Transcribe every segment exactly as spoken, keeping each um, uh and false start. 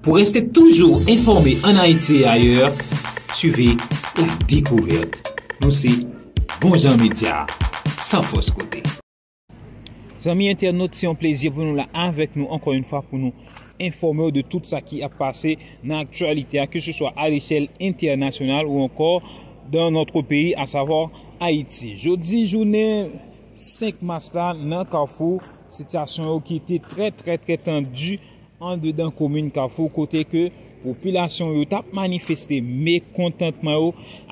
Pour rester toujours informé en Haïti et ailleurs, suivez La Découverte. Nou se Bon Jan Medya, san fòs kote. Zanmi entènot, se yon plezi pou nou la avèk nou ankò yon fwa pou nou enfòme w de tout sa ki ap pase nan aktyalite a, ke se swa a lechèl entènasyonal ou ankò dans notre pays, à savoir Haïti. Jodi jounen senk mas la nan Kafou, sitiyasyon yo ki te trè, trè, trè tandi andedan komin Kafou, kote ke popilasyon yo t ap manifeste mekontantman yo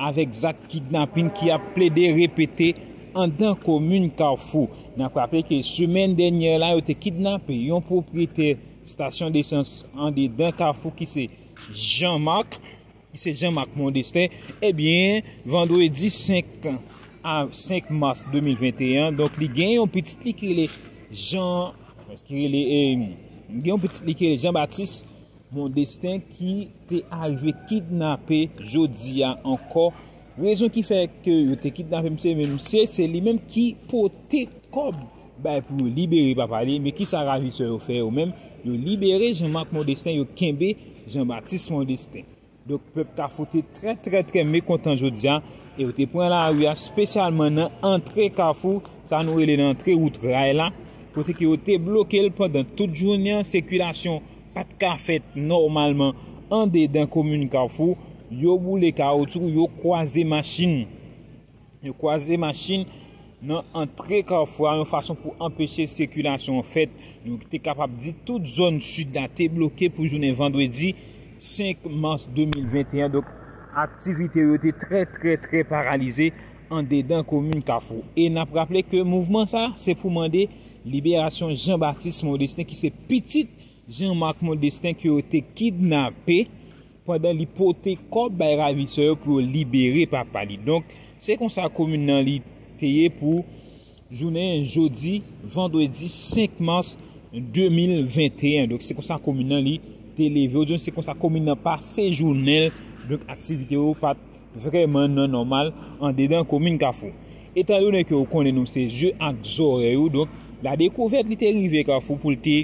avèk zak kidnapin ki ap plede repete andan komin Kafou. N ap raple ke semèn dènyè la, yo te kidnape yon pwopriyetè stasyon desans andedan Kafou ki se Jean Marc, ki se Jean Marc Mondestin. Ebyen, vandredi senk a senk mas de mil venteyen, donk li gen yon pitit li ki rele Jean, ki rele, eh, gen yon pitit li ki rele Jean Baptiste Mondestin ki te arive kidnape jodi a ankò. Rezon ki fè ke yo te kidnape misye, men misye se li menm ki pote kòb bay pou yo libere papa li. Men kisa ravisè yo fè yo menm? Yo libere Jean Marc Mondestin, yo kenbe Jean Baptiste Mondestin. Donk, pèp Kafou te trè, trè, trè mekontan jodi a, e yo te pran lari a, espesyalman nan antre Kafou, sa nou rele nan antre wout ray la, kote ke yo te bloke l pandan tout jounen an, sikilasyon pa t ka fèt nòmalman andedan komin Kafou. Yo boule kawoutchou, yo kwaze machin. Yo kwaze machin nan antre Kafou a, yon fason pou anpeche sikilasyon an fèt. Nou te kapab di tout zòn sid la te bloke pou jounen vandredi senk mas de mil venteyen. Donk, aktivite yo te trè, trè, trè paralize andedan komin Kafou. E n ap raple ke mouvman sa, se pou mande liberasyon Jean Baptiste Mondestin, ki se pitit Jean Marc Mondestin ke yo te kidnape pandan li pote kòb bay ravisè yo pou yo libere papa li. Donk, se konsa komin nan li te ye pou jounen jodi, vandredi senk mas de mil venteyen. Donk, se konsa komin nan li te leve, oubyen se konsa komin nan pase jounen l. Donk, aktivite yo pa t vrèman nan nòmal andedan komin Kafou. Etandone ke ou konnen nou se je ak zòrèy ou, donk, La Découverte li te rive Kafou pou l te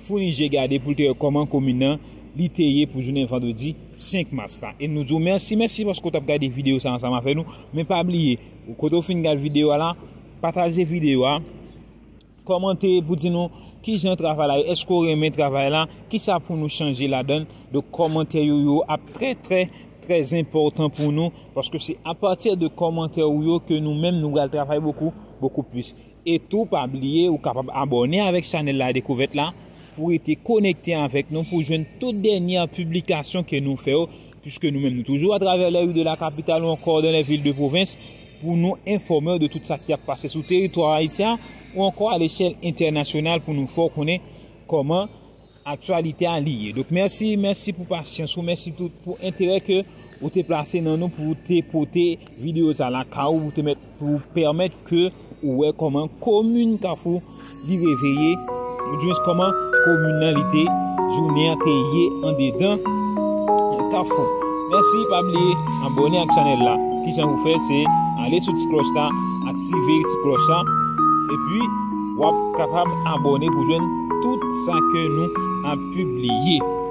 founi je gade, pou l te wè kòman komin nan li te ye pou jounen vandredi senk mas la. E nou di w mèsi, mèsi paske w t ap gade videyo sa ansanm avè nou. Men pa bliye, kote w fin gade videyo a la, pataje videyo a, kòmante pou di nou kijan travay la ye, èske w renmen travay la, kisa pou nou chanje ladan l. Donk, kòmantè yo, yo ap trè, trè, trè enpòtan pou nou, paske se apati de kòmantè ou yo ke nou menm nou pral travay bokou, bokou plis. E tou, pa bliye, ou kapab abòne avèk chanèl La Découverte la, pou rete konekte avèk nou, pou jwenn tout dènye piblikasyon ke nou fè yo, puiske nou menm nou toujou atravè les rues de la capitale ou ankò dans les villes de province, pou nou enfòme w de tout sa ki ap pase sou teritwa ayisyen an, ou ankò a lechèl entènasyonal, pou nou fè w konnen kòman aktyalite a li ye. Donk, mèsi, mèsi pou pasyans ou, mèsi tou pou enterè ke ou te plase nan nou pou te pote videyo sa lakay ou, pou te mèt, pou pèmèt ke ou wè kòman komin Kafou li reveye, oudimwens kòman komin nan li te, jounen an te ye andedan Kafou. Mèsi, pa bliye abòne ak chanèl la. Kijan pou fè? Se ale sou ti klòch la, aktive ti klòch la, epi w ap kapab abòne pou jwenn tout sa ke nou ap pibliye.